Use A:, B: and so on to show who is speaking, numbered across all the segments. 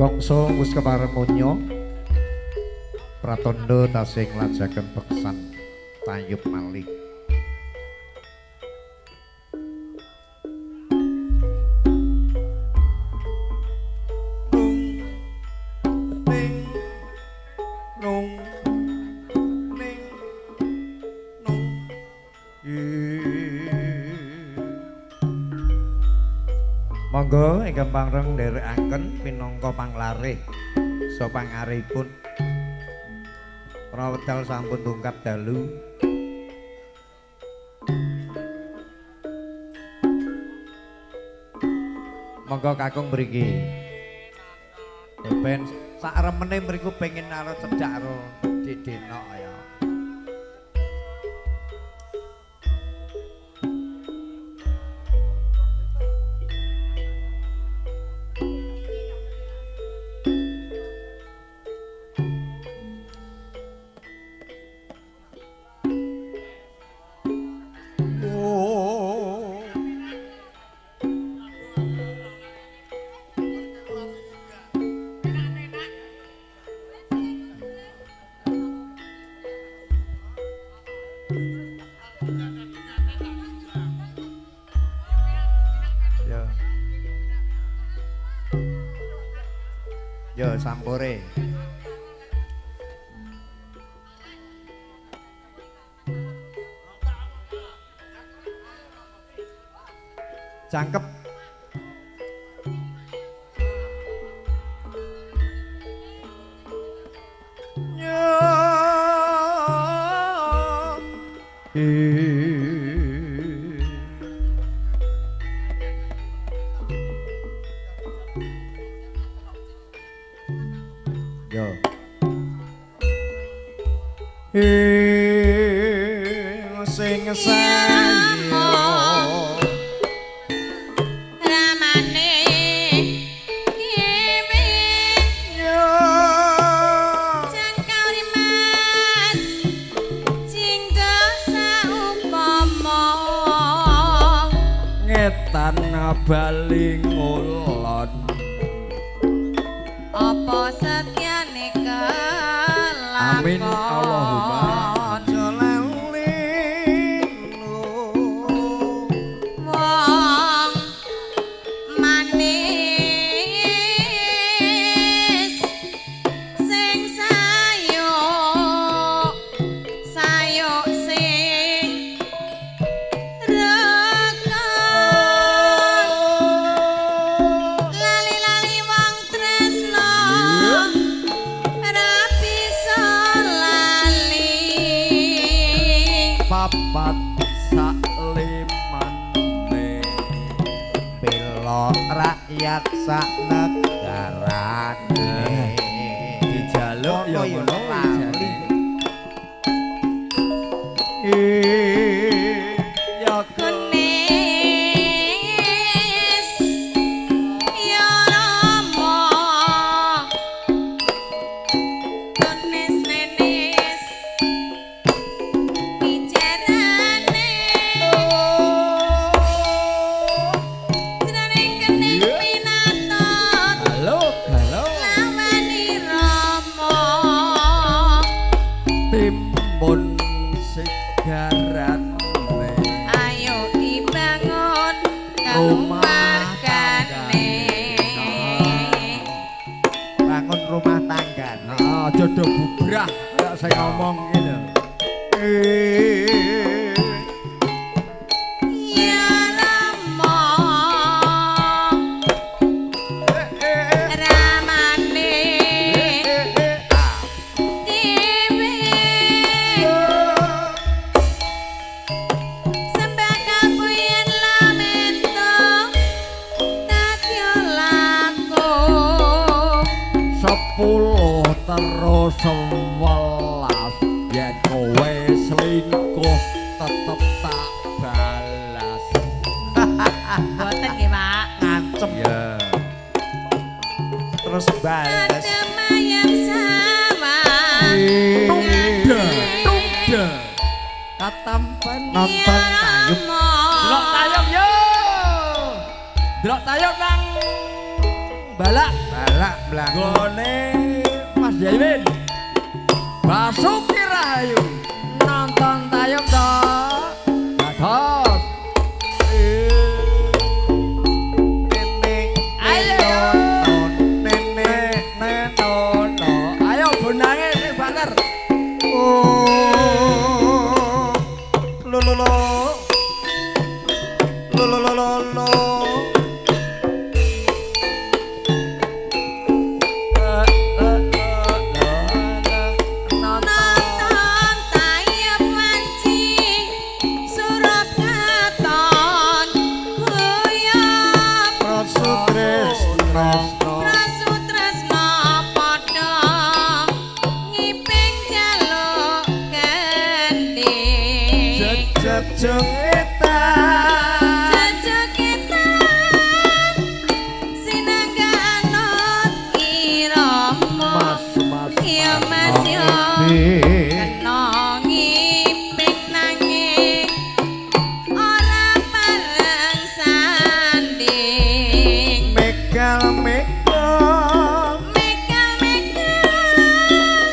A: Kongso wis kepareng munyo pratandha tasih nglajaken beksan tayub malih.
B: Nung ning nung ning nung.
A: Monggo ingkang pangreng nderekaken minangka panglarih saha pangaripun. Prawedal sampun tungkap dalu. Monggo kakung mriki. Ben sak remene mriku pengin karo cedhak karo Dik Denok ya. Yo sampure. Cangkep. Yo. Sing sayo
C: ramane dhewe jangkau rimas jingga saupama
B: ngetan bali ngulon
C: apa setyane kelakon.
B: Amin Allahumma.
A: Aja lali
C: wong manis sing sayuk sayuk sing rekon lali-lali wong tresno ora bisa lali
B: papat sak limane
A: bela rakyat sak negarane
B: dijaluk ya ngono
A: lali.
B: Ya
C: Kenis ya Rama kenis nenis bicarane jroning kening pinatot
B: halo halo
C: lawani Rama
B: timun segarane
C: ayo dibangun
B: Rumah
C: keluargane.
A: Bangun rumah tanggane.
B: Ah, aja do bubrah kaya saya ngomong iki lho.
C: Ya Rama ramane dhewe sembah kapuyen lamento dadya laku
B: 10 terus 11 yen kowe selingkuh tetep tak balas.
C: Boten nggih Pak.
A: Ngancem
B: Ya.
A: terus bales.
C: Adem ayam sawah
B: Tungda, tungda. Katampan
A: Nonton tayub.
B: Delok tayub yo. Delok tayub nang Balak.
A: Balak Blangu.
B: Gone Mas Yaimin. Basuki Rahayu. Nonton tayub to. Dados. Ayo.
A: Nene
B: nenono. Ayo bonange sing banter.
A: Oh. Lo lo lo. Lo lo lo lo lo.
C: Nonton tayub wanci surup katon guyub
A: Prasutresna.
C: Prasutresna padha ngiping jaluk kendhing.
A: Jejegetan.
C: Jejegetan sinangga anut irama.
B: Mas mas.
C: Ya Mas yo kena ngiping nanging ora pareng sanding.
A: Megal megal.
C: Megal megal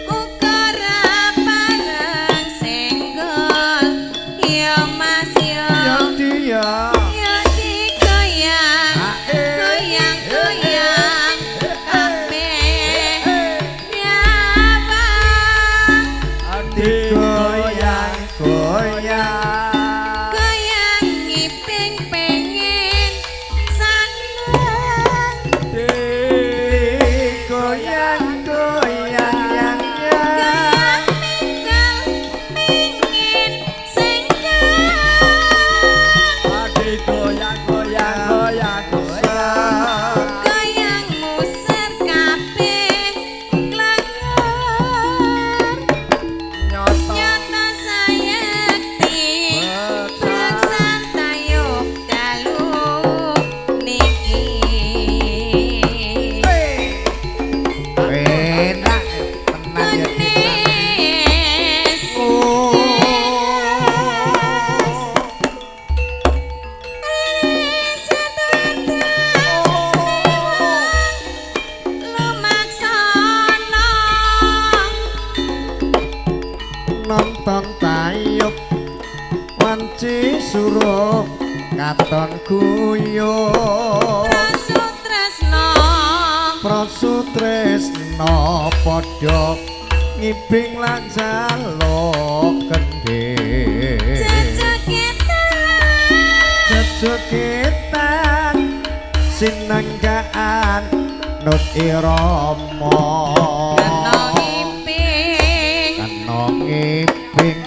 C: uga ora pareng senggol. Ya Mas yo
A: Ya dia.
C: ya digoyang goyang goyang kabeh nyawang.
A: Digoyang goyang.
C: Goyang ngiping pengen seneng.
A: Digoyang goyang yang yang.
C: Goyang mingkel pengin senggol.
B: Goyang goyang goyang goyang.
C: Goyang muser kabeh klangor.
B: Nyoto.
C: Nyata sayekti beksan tayub dalu niki.
A: Enak tenan ya Dek.
C: Genis.
A: Oh.
C: Lumaksana.
A: Nonton tayub wanci surup katon guyub.
C: Prasutresna.
A: Prasutresna padha ngibing lan jaluk kendhil.
C: Jejegetan.
A: Jejegetan sinenggaan nut irama.
C: Kena ngiping.
A: Kena ngiping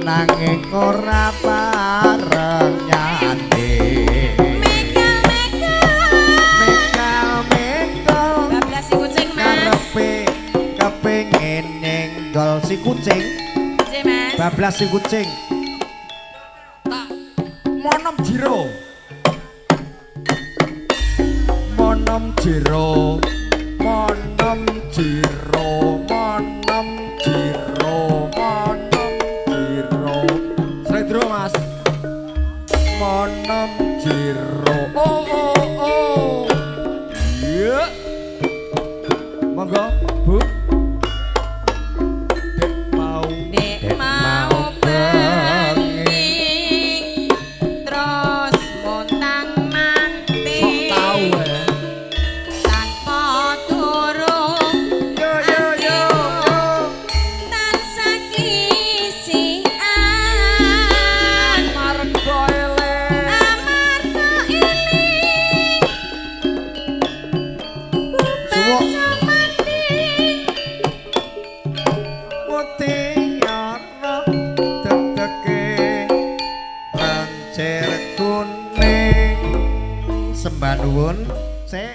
A: nanging ora pareng nyanding.
C: Megal megal.
A: Megal megal
C: Bablas si kucing Mas.
A: karepe kepengin nyenggol si kucing.
C: Nggih Mas.
A: Bablas si kucing.
B: Tak monom jero. Monom jero. Monom jero. Monom jero. Monom jero. Sledro Mas. Monom jero. Oh oh oh. Iya. Monggo, Bu. Dek mau.
C: Dek mau bengi terus montang
B: Sok
C: manting
B: tau eh.
C: tanpa turu
A: Yo yo yo.
C: tansah klisikan
B: Marga elek.
C: amarga eling
A: Suwuk.
C: sumanding
A: Mutiara dedeke lencir kuning. Sembah nuwun. Sik.